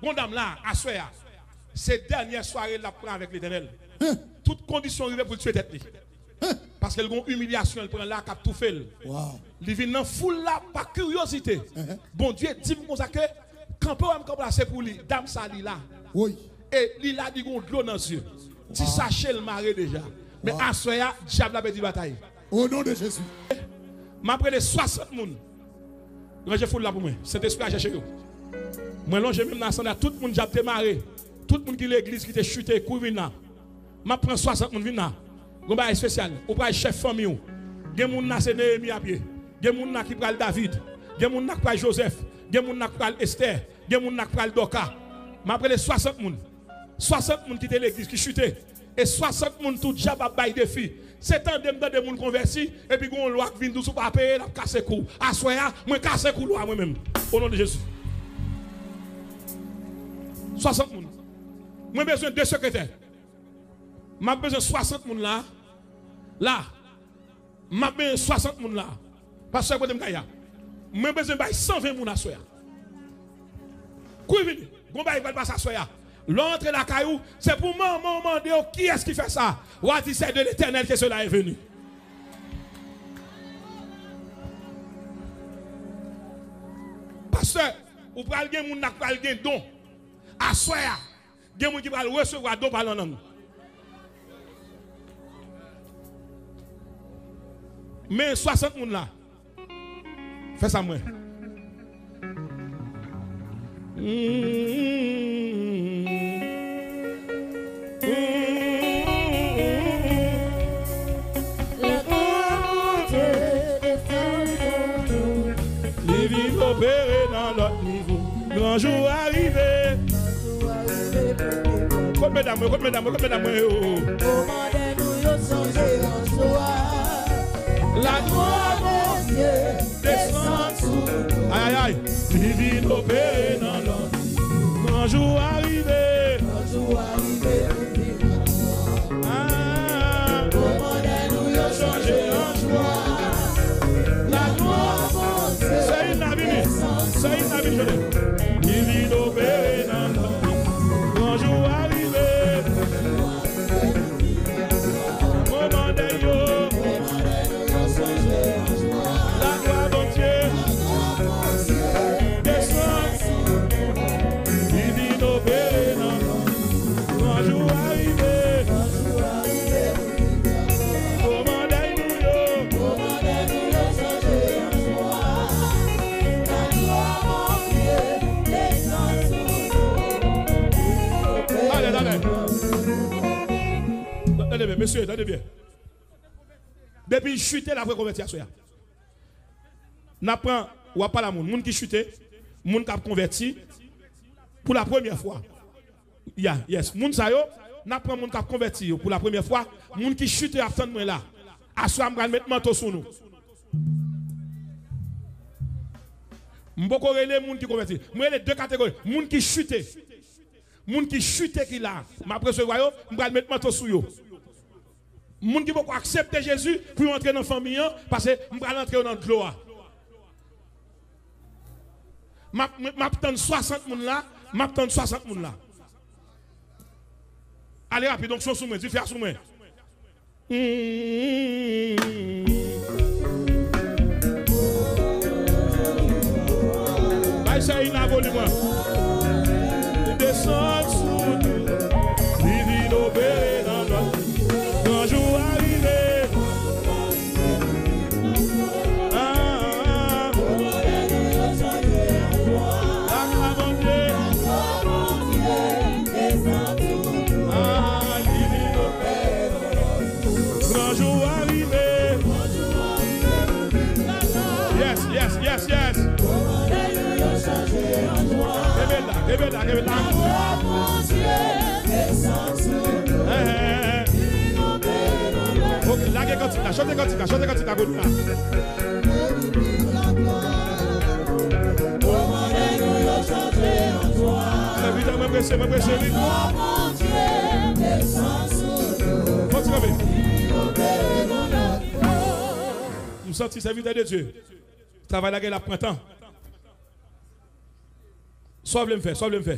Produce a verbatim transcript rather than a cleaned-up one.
Gon dam la, aswè a, se dènyè sware l ap pran avèk Letènèl. Tout kondisyon rive pou l tiye tèt li. Paske l gon imilyasyon l pran la k ap toufe l. Li vin nan foul la pa kiryozite. Bondye di m konsa ke kanpe w a m kanpe la se pou li. Dam sa li la. E li la li gon dlo nan zye. Ti sache l mare deja. Men aswè a, dyab la pèdi batay. O non de Jezi. M ap rele swasant moun. Ranje foul la pou mwen. Sentespri a chèche yo. Mwen lonje men m nan sandal tout moun dyab te mare. Tout moun ki legliz ki te chite kouri vin la. M ap pran swasant moun vin la. Gon bagay espesyal. Ou pral chèf fanmi w. Gen moun la se Neyemi ap ye. Gen moun la ki pral David. Gen moun la k pral Jozèf. Gen moun la k pral Estè. Gen moun la k pral Dòka. M ap rele swasant moun. Swasant moun kite legliz ki chite. E swasant moun tou dyab ap bay defi. Se tande m tande moun konvèti, epi gen yon lwa k vin di w si w pa peye l ap kase kou w. Aswè a, mwen kase kou lwa mwen menm. O non de Jezi. Swasant moun. Mwen bezwen de sekretè. M ap bezwen swasant moun la. La. M ap benyen swasant moun la. Pastè kote m kay a. Mwen bezwen bay san ven moun aswè a. Kou vini. Gon bagay pral pase aswè a. Lè w antre lakay ou, se pou manman w mande w kiyès ki fè sa. W a di c'est de l'Éternel que cela est venu. Pastè, ou pral gen moun la k pral gen don. Aswè a, Gen moun ki pral resevwa don pale an lang. Men swasant moun la. Fè sa mwen. Li vin opere nan lòt nivo. Gran jou a rive. Kot medam mwen, kot medam mwen, kot medam mwen yo? Komandè nou yo chanje an jwa. Laglwa Bondye desann sou nou. Ay, ay, ay. Li vin opere nan lòt. Gran jou a rive. Gran jou a rive. Ah. Komandè nou yo chanje an jwa. Laglwa Bondye. Sèyid la vini. Sèyid la vini, jodi. Li vin opere nan nou. Gran jou a rive. Komandè yo. Laglwa Bondye. Desann. Li vin opere nan nou. Gran jou a rive. Komandè nou yo. Tande, tande. Tande byen, mesye, tande byen. Depi l chite, l ap rekonvèti aswè a. N ap pran, w ap pale a moun. Moun ki chite, moun k ap konvèti pou la premyè fwa. Ya, yes. Moun sa yo, n ap pran moun k ap konvèti yo pou la premyè fwa. Moun ki chite ap tann mwen la. Aswè a m pral met manto sou nou. M poko rele moun ki konvèti. Mwen rele de kategori. Moun ki chite. Moun ki chite ki la. M ap resevwa yo, m pral met manto sou yo. Moun ki poko aksepte Jezi pou yo antre nan fanmi an, paske m pral antre yo nan dlo a. M ap, m ap tann swasant moun la, m ap tann swasant moun la. Ale rapid, onksyon sou mwen, dife a sou mwen. Bay sa inavoli mwen. Li desann sou nou. Li vin opere nan lòt. Gran jou a rive. Ah, ah, ah. Laglwa Bondye. Ah, li vin opere. Gran jou a rive. Yes, yes, yes, yes. Kenbe la, kenbe la, kenbe la. Eh, eh, eh. Ok, lage kantik la, chante kantik la, chante kantik la, kounye a. Sèvitè, mwen prese, mwen prese, wi. Fò ti kanpe. M santi sèvitè de Dye. Travay la gen l ap pran tan. Sa w vle m fè, sa w vle m fè.